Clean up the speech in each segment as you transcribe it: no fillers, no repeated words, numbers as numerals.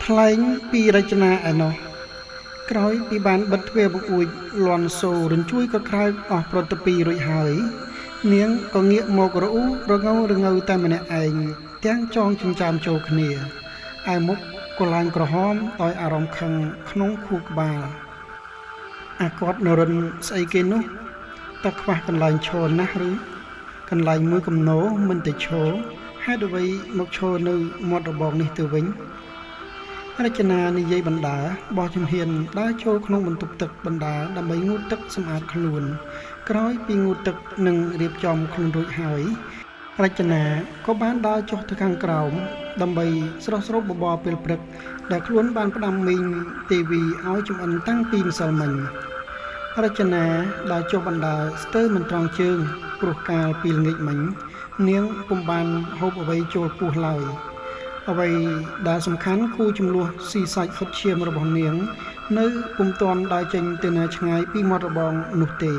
ថ្លែងពីរចនាឯណោះក្រោយពីបានបិទទ្វារបង្អួចលន់សូរញ្ជួយក៏ក្រើកអស់ប្រតិពីរួចហើយនាងក៏ងាកមករអ៊ូរងើរងើតែម្នាក់ឯងទាំងចងចិញ្ចើមចូលគ្នាឯមុខក៏ឡើងក្រហមដោយអារម្មណ៍ខឹងក្នុងខួរក្បាលអាគាត់នរិនស្អីគេនោះតើខ្វះកន្លែងឈរណាស់ឬកន្លែងមួយកំណោមិនទៅឈរហេតុអ្វីមកឈរនៅមាត់របងនេះទៅវិញរចនានិយាយបណ្ដាបោះជំហានដើរចូលក្នុងបន្ទប់ទឹកបណ្ដាដើម្បីងូតទឹកសម្អាតខ្លួនក្រោយពីងូតទឹកនិងរៀបចំខ្លួនរួចហើយរចនាក៏បានដើរចុះទៅខាងក្រោមដើម្បីស្រស់ស្រូបបបរពេលព្រឹកដែលខ្លួនបានផ្ដាំមីងទេវីឲ្យចម្អិនតាំងពីម្សិលមិញរចនាដើរចុះបណ្ដាស្ទើរមិនត្រង់ជើងព្រោះកាលពីល្ងាចមិញនាងពុំបានហូបអ្វីចូលពោះឡើយអ្វីដែលសំខាន់គូចំនួនស៊ីសាច់ហុតឈាមរបស់នាងនៅពុំទាន់ដើរចេញទៅណាឆ្ងាយពីមាត់របងនោះទេ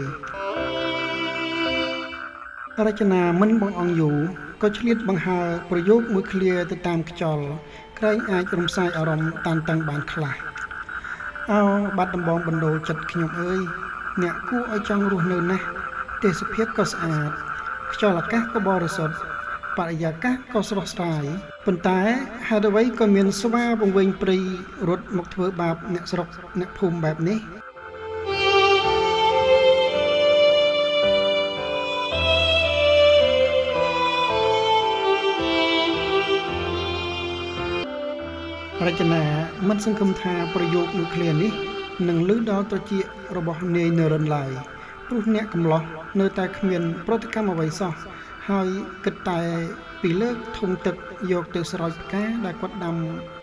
រចនាមិនបងអង្គយូរក៏ឆ្លៀតបង្ហើប្រយោគមួយឃ្លាទៅតាមខ្យល់ក្រែងអាចរំសាយអារម្មណ៍តានតឹងបានខ្លះអោបាត់ដំបងបណ្ដូលចិត្តខ្ញុំអើយអ្នកគួរឲ្យចង់រស់នៅណាស់ទេសភាពក៏ស្អាតខ្យល់អាកាសក៏បរិសុទ្ធបរិយាកាសក៏ស្រស់ស្រាយប៉ុន្តែហេតុអ្វីក៏មានស្វាវង្វេងព្រៃរត់មកធ្វើបាបអ្នកស្រុកអ្នកភូមិបែបនេះរចនាមិនសង្ឃឹមថាប្រយោគមួយឃ្លានេះនឹងលឺដល់ត្រចៀករបស់នាយនរិនឡើយព្រោះអ្នកកំឡោះនៅតែគ្មានប្រតិកម្មអ្វីសោះហើយគិតតែពីលើកធុងទឹកយកទៅស្រោចផ្កាដែលគាត់ដាំ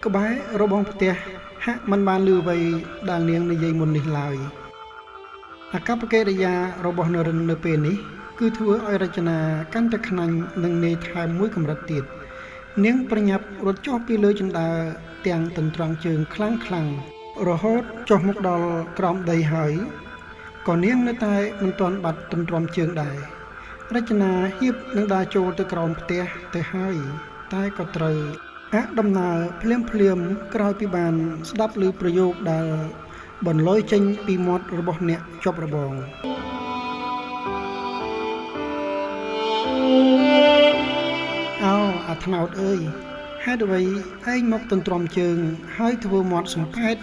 ក្បែររបងផ្ទះហាក់មិនបានលឺអ្វីដែលនាងនិយាយមុននេះឡើយអាកប្បកិរិយារបស់នរិននៅពេលនេះគឺធ្វើឲ្យរចនាកាន់តែខ្នាញ់និងនាយថែមមួយកម្រិតទៀតនាងប្រញាប់រត់ចុះពីលើជណ្ដើរទាំងទន្ទ្រង់ជើងខ្លាំងខ្លាំងរហូតចុះមកដល់ក្រោមដីហើយក៏នាងនៅតែមិនទាន់បាត់ទន្ទ្រាំជើងដែររចនាហៀបនឹងដើរចូលទៅក្រោមផ្ទះទៅហើយតែក៏ត្រូវអាក់ដំណើរភ្លាមភ្លាមក្រោយពីបានស្ដាប់ឮប្រយោគដែលបន្លយចេញពីមាត់របស់អ្នកជាប់របងអោអាត្នោតអើយហេតុអ្វីឯងមកទន្ទ្រាំជើងហើយធ្វើមាត់សំផែត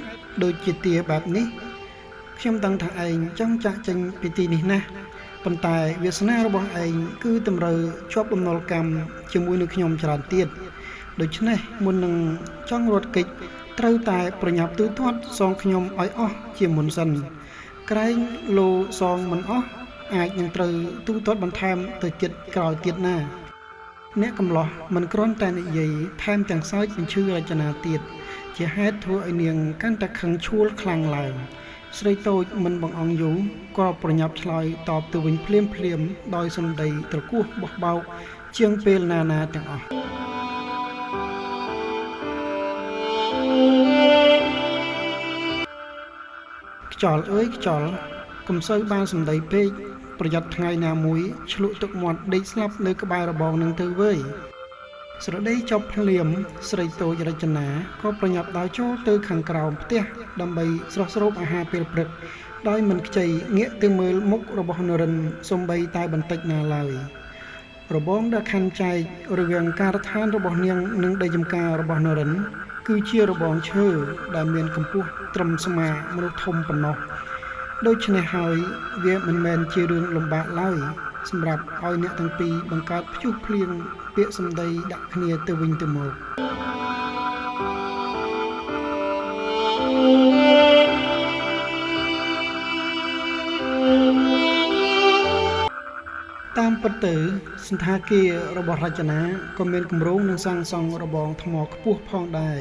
ដូចជាទាបែបនេះខ្ញុំដឹងថាឯងចង់ចាក់ចេញពីទីនេះណាស់ប៉ុន្តែវាសនារបស់ឯងគឺតម្រូវជាប់បំណុលកម្មជាមួយនឹងខ្ញុំច្រើនទៀតដូច្នេះមុននឹងចង់រត់គេចត្រូវតែប្រញាប់ទូទាត់សងខ្ញុំឲ្យអស់ជាមុនសិនក្រែងលោសងមិនអស់អាចនឹងត្រូវទូទាត់បន្ថែមទៅចិត្តក្រោយទៀតណាអ្នកកំឡោះមិនគ្រាន់តែនិយាយថែមទាំងសើចបញ្ឈឺរចនាទៀតជាហេតុធ្វើឲ្យនាងកាន់តែខឹងឈួលខ្លាំងឡើងស្រីតូចមិនបង្អង់យូរក៏ប្រញាប់ឆ្លើយតបទៅវិញភ្លាមភ្លាមដោយសម្ដីត្រគោះបោះបោកជាងពេលណាណាទាំងអស់ខ្យល់អើយខ្យល់កុំសូវបានសម្ដីពេកប្រយ័ត្នថ្ងៃណាមួយឆ្លក់ទឹកមាត់ដេកស្លាប់នៅក្បែររបងនឹងទៅវើយស្រដីចប់ភ្លាមស្រីតូចរចនាក៏ប្រញាប់ដើរចូលទៅខាងក្រោមផ្ទះដើម្បីស្រស់ស្រូបអាហារពេលព្រឹកដោយមិនខ្ចីងាកទៅមើលមុខរបស់នរិនសំបីតែបន្តិចណាឡើយរបងដែលខណ្ឌចែករវាងការដ្ឋានរបស់នាងនិងដីចំការរបស់នរិនគឺជារបងឈើដែលមានកម្ពស់ត្រឹមស្មាមនុស្សធំប៉ុណ្ណោះ ដូច្នេះហើយវាមិនមែនជារឿងលំបាកឡើយសម្រាប់ឲ្យអ្នកទាំងពីរបង្កើតព្យុះភ្លៀងពាក្យសម្ដីដាក់គ្នាទៅវិញទៅមកតាមពិតទៅសណ្ឋាគាររបស់រចនាក៏មានគម្រោងនឹងសាងសង់របងថ្មខ្ពស់ផងដែរ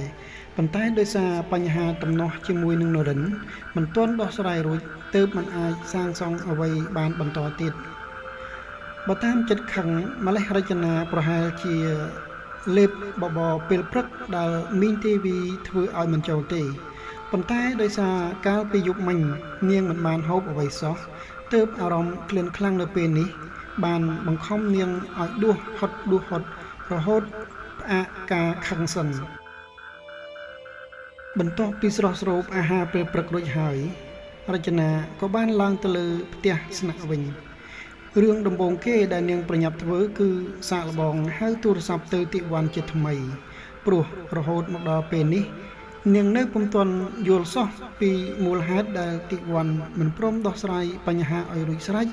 ប៉ុន្តែដោយសារបញ្ហាទំនាស់ជាមួយនឹងនរិន្ទមិនទាន់ដោះស្រាយរួចទើបមិនអាចសាងសង់អ្វីបានបន្តទៀតបើតាមចិត្តខឹងម្លេះរចនាប្រហែលជាលេបបបរពេលព្រឹកដែលមីងទេវីធ្វើឲ្យមិនចូលទេប៉ុន្តែដោយសារកាលពីយប់មិញនាងមិនបានហូបអ្វីសោះទើបអារម្មណ៍ឃ្លានខ្លាំងនៅពេលនេះបានបង្ខំនាងឲ្យដួសហត់ដួសហត់រហូតផ្អាកការខឹងសិនបន្ទាប់ពីស្រស់ស្រូបអាហារពេលព្រឹករួចហើយរចនាក៏បានឡើងទៅលើផ្ទះស្នាក់វិញរឿងដំបូងគេដែលនាងប្រញាប់ធ្វើគឺសាកល្បងហៅទូរស័ព្ទទៅទីវ៉ាន់ជាថ្មីព្រោះរហូតមកដល់ពេលនេះនាងនៅពុំទាន់យល់សោះពីមូលហេតុដែលទីវ៉ាន់មិនព្រមដោះស្រាយបញ្ហាឲ្យរួចស្រេច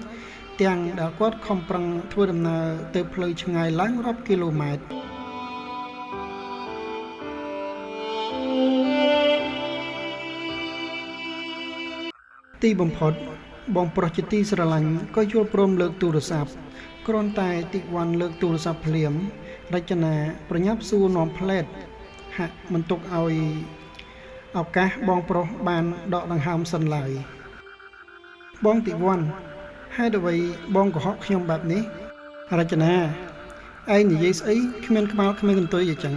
ទាំងដែលគាត់ខំប្រឹងធ្វើដំណើរទៅផ្លូវឆ្ងាយឡើងរាប់គីឡូម៉ែត្រទីបំផុតបងប្រុសជាទីស្រឡាញ់ក៏យល់ព្រមលើកទូរស័ព្ទគ្រាន់តែទីវ៉ាន់លើកទូរស័ព្ទភ្លាមរចនាប្រញាប់សួរនាំផ្លែតហាក់មិនទុកឲ្យឱកាសបងប្រុសបានដកដង្ហើមសិនឡើយបងទីវ៉ាន់ហេតុអ្វីបងកុហកខ្ញុំបែបនេះរចនាឯងនិយាយស្អីគ្មានក្បាលគ្មានកន្ទុយអីចឹង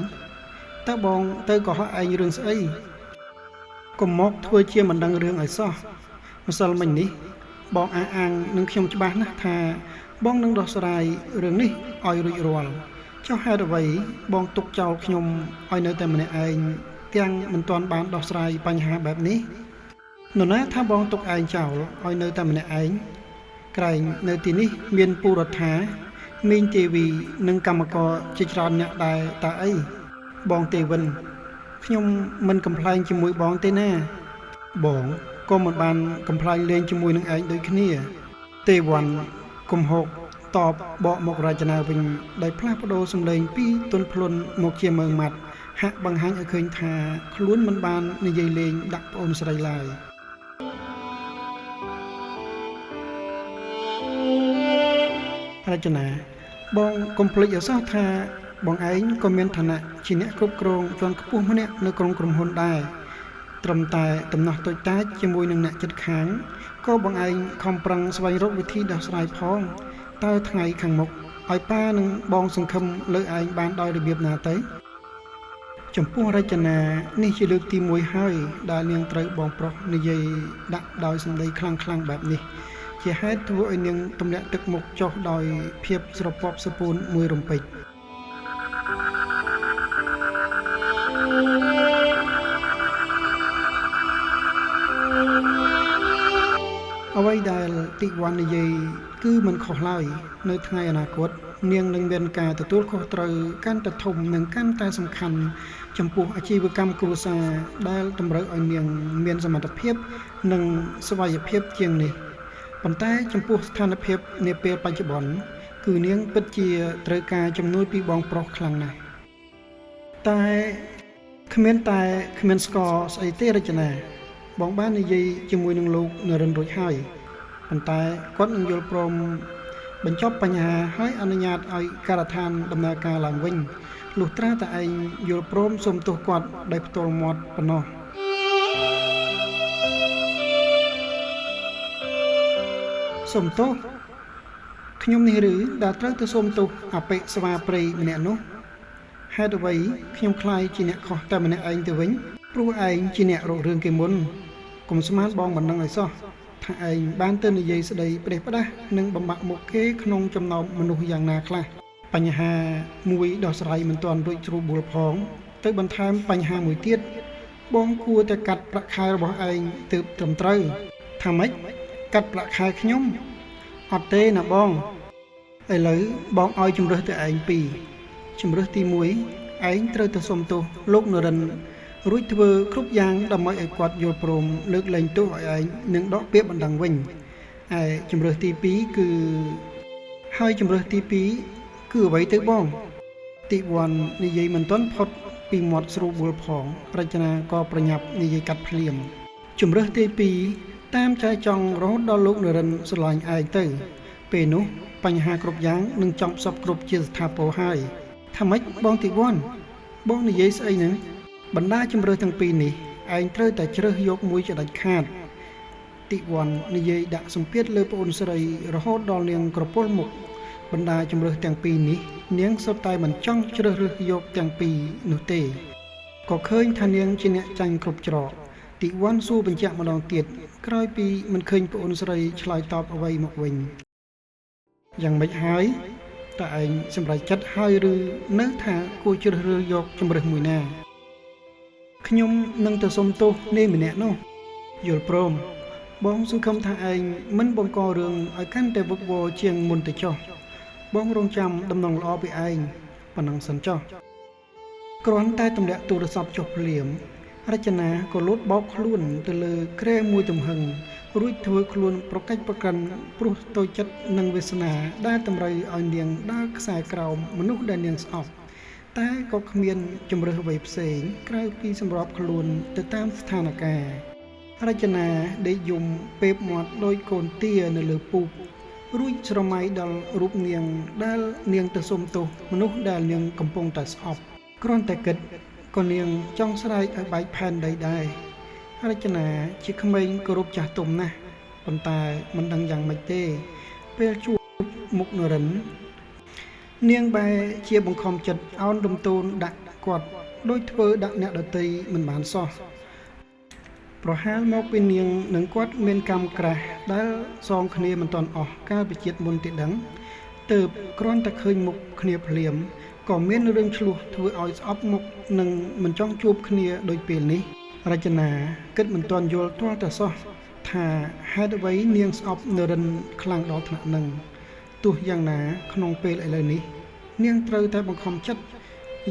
តើបងទៅកុហកឯងរឿងស្អីកុំមកធ្វើជាមិនដឹងរឿងឲ្យសោះម្សិលមិញនេះបងអះអាងនឹងខ្ញុំច្បាស់ណាស់ថាបងនឹងដោះស្រាយរឿងនេះឲ្យរួចរាល់ចុះហេតុអ្វីបងទុកចោលខ្ញុំឲ្យនៅតែម្នាក់ឯងទាំងមិនទាន់បានដោះស្រាយបញ្ហាបែបនេះនរណាថាបងទុកឯងចោលឲ្យនៅតែម្នាក់ឯងក្រែងនៅទីនេះមានពូរដ្ឋាមីងទេវីនិងកម្មករជាច្រើនអ្នកដែរតើអីបងទេវិនខ្ញុំមិនកំប្លែងជាមួយបងទេណាបងក៏មិនបានកំប្លែងលេងជាមួយនឹងឯងដូចគ្នាទេវ៉ាន់គំហកតបបកមករចនាវិញដោយផ្លាស់ប្ដូរសម្លេងពីទន់ភ្លន់មកជាម៉ឺងម៉ាត់ហាក់បង្ហាញឲ្យឃើញថាខ្លួនមិនបាននិយាយលេងដាក់ប្អូនស្រីឡើយរចនាបងកុំភ្លេចឲ្យសោះថាបងឯងក៏មានឋានៈជាអ្នកគ្រប់គ្រងជាន់ខ្ពស់ម្នាក់នៅក្នុងក្រុមហ៊ុនដែរត្រឹមតែដំណោះតូចតាចជាមួយនឹងអ្នកជិតខាងក៏បងឯងខំប្រឹងស្វែងរកវិធីដោះស្រាយផងតើថ្ងៃខាងមុខឲ្យប៉ានិងបងសង្ឃឹមលើឯងបានដោយរបៀបណាទៅចំពោះរចនានេះជាលើកទី1ហើយដែលនាងត្រូវបងប្រុសនិយាយដាក់ដោយសម្ដីខ្លាំងៗបែបនេះជាហេតុធ្វើឲ្យនាងទម្លាក់ទឹកមុខចុះដោយភាពស្រពប់ស្រពោនមួយរំពេចអ្វីដែលទីវ៉ាន់និយាយគឺមិនខុសឡើយនៅថ្ងៃអនាគតនាងនឹងមានការទទួលខុសត្រូវកាន់តែធំនិងកាន់តែសំខាន់ចំពោះអាជីវកម្មគ្រួសារដែលតម្រូវឲ្យនាងមានសមត្ថភាពនិងស្វ័យភាពជាងនេះប៉ុន្តែចំពោះស្ថានភាពនាពេលបច្ចុប្បន្នគឺនាងពិតជាត្រូវការជំនួយពីបងប្រុសខ្លាំងណាស់តែគ្មានស្ករស្អីទេរចនាបងបាននិយាយជាមួយនឹងលោកនរិន្ទរួចហើយប៉ុន្តែគាត់នឹងយល់ព្រមបញ្ចប់បញ្ហាហើយអនុញ្ញាតឲ្យការដ្ឋានដំណើរការឡើងវិញលុះត្រាតែឯងយល់ព្រមសុំទោសគាត់ដោយផ្ទាល់មាត់ប៉ុណ្ណោះសុំទោសខ្ញុំនេះឬដែលត្រូវទៅសុំទោសអបិស្វាព្រៃម្នាក់នោះហេតុអ្វីខ្ញុំខ្លាយជាអ្នកខុសតែម្នាក់ឯងទៅវិញព្រោះឯងជាអ្នករករឿងគេមុនកុំស្មានបងមិនដឹងឲ្យសោះថាឯងបានទៅនិយាយស្ដីផ្ដេសផ្ដាស់និងបំបាក់មុខគេក្នុងចំណោមមនុស្សយ៉ាងណាខ្លះបញ្ហាមួយដោះស្រាយមិនទាន់រួចជ្រួលបួលផងទៅបន្ថែមបញ្ហាមួយទៀតបងគួរតែកាត់ប្រាក់ខែរបស់ឯងទើបត្រឹមត្រូវថាម៉េចកាត់ប្រាក់ខែខ្ញុំអត់ទេណាបងឥឡូវបងឲ្យជំរើសទៅឯងពីរជំរើសទី1ឯងត្រូវទៅសុំទោសលោកនរិន្ទ រួចធ្វើគ្រប់យ៉ាងដើម្បីឲ្យគាត់យល់ព្រមលើកលែងទោសឲ្យឯងនិងដកពាក្យបណ្ដឹងវិញឯជំរើសទី2គឺហើយជំរើសទី2គឺអ្វីទៅបងតិវ័ននិយាយមិនទាន់ផុតពីមាត់ស្រួលបួលផងរចនាក៏ប្រញាប់និយាយកាត់ភ្លាមជំរើសទី2តាមចែចង់រហូតដល់លោកនរិនស្រឡាញ់ឯងទៅពេលនោះបញ្ហាគ្រប់យ៉ាងនឹងចប់សពគ្រប់ជាស្ថាពរហើយថាម៉េចបងតិវ័នបងនិយាយស្អីហ្នឹងបណ្ដាជំរើសទាំងពីរនេះឯងត្រូវតែជ្រើសយកមួយជាដាច់ខាតតិវ័ននិយាយដាក់សម្ពាធលើប្អូនស្រីរហូតដល់នាងក្រពុលមុខបណ្ដាជំរើសទាំងពីរនេះនាងសុទ្ធតែមិនចង់ជ្រើសរើសយកទាំងពីរនោះទេក៏ឃើញថានាងជាអ្នកចាញ់គ្រប់ច្រកតិវ័នសួរបញ្ជាក់ម្ដងទៀតក្រោយពីមិនឃើញប្អូនស្រីឆ្លើយតបអ្វីមកវិញយ៉ាងម៉េចហើយតើឯងសម្រេចចិត្តហើយឬនៅថាគួរជ្រើសរើសយកជំរើសមួយណាខ្ញុំនឹងទៅសុំទោសនាយម្នាក់នោះយល់ព្រមបងសង្ឃឹមថាឯងមិនបង្ករឿងឲ្យកាន់តែវឹកវរជាងមុនទៅចុះបងរងចាំដំណឹងល្អពីឯងប៉ុណ្ណឹងសិនចុះគ្រាន់តែទម្លាក់ទូរស័ព្ទចុះភ្លាមរចនាក៏លោតបោកខ្លួនទៅលើគ្រែមួយទំហឹងរួចធ្វើខ្លួនប្រកាច់ប្រកិនព្រោះតូចចិត្តនឹងវាសនាដែលតម្រូវឲ្យនាងដើរខ្សែក្រោមមនុស្សដែលនាងស្អប់តែក៏គ្មានជំរើសអ្វីផ្សេងក្រៅពីសម្របខ្លួនទៅតាមស្ថានភាពរចនាដេកយំពេបមាត់ដោយកូនទានៅលើពូករួចស្រមៃដល់រូបនាងដែលនាងទៅសុំទោសមនុស្សដែលនាងកំពុងតែស្អប់គ្រាន់តែគិតក៏នាងចង់ស្រែកឲ្យបែកផែនដីដែររចនាជាក្មេងគោរពចាស់ទុំណាស់ប៉ុន្តែមិនដឹងយ៉ាងម៉េចទេពេលជួបមុខនរិននាងបែរជាបង្ខំចិត្តអោនលំទោនដាក់គាត់ដោយធ្វើដាក់អ្នកដទៃមិនបានសោះប្រហែលមកពីនាងនឹងគាត់មានកម្មក្រាស់ដែលសងគ្នាមិនទាន់អស់កាលពីជាតិមុនទីដឹងទើបគ្រាន់តែឃើញមុខគ្នាភ្លាមក៏មានរឿងឆ្លោះធ្វើឲ្យស្អប់មុខនិងមិនចង់ជួបគ្នាដូចពេលនេះរចនាគិតមិនទាន់យល់ទាល់តែសោះថាហេតុអ្វីនាងស្អប់នរិនខ្លាំងដល់ថ្នាក់នឹងទោះយ៉ាងណាក្នុងពេលឥឡូវនេះនាងត្រូវតែបង្ខំចិត្ត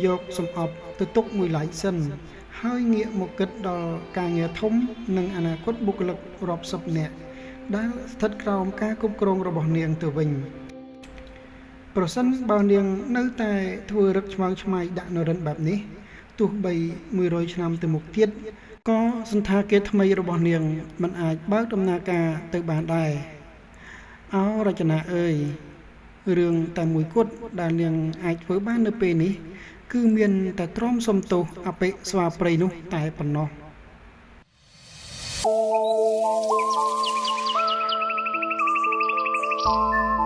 យកសំអប់ទៅទុកមួយឡែកសិនហើយងាកមកគិតដល់ការងារធំនិងអនាគតបុគ្គលិករាប់សិបនាក់ដែលស្ថិតក្រោមការគ្រប់គ្រងរបស់នាងទៅវិញប្រសិនបើនាងនៅតែធ្វើរឹកឆ្មើងឆ្មៃដាក់នរិនបែបនេះទោះបី100ឆ្នាំទៅមុខទៀតក៏សន្តាគារថ្មីរបស់នាងមិនអាចបើកដំណើរការទៅបានដែរអោរចនាអើយរឿងតែមួយគត់ដែលនាងអាចធ្វើបាននៅពេលនេះគឺមានតែទ្រាំសុំទោសអភិស្វាព្រៃនោះតែប៉ុណ្ណោះ។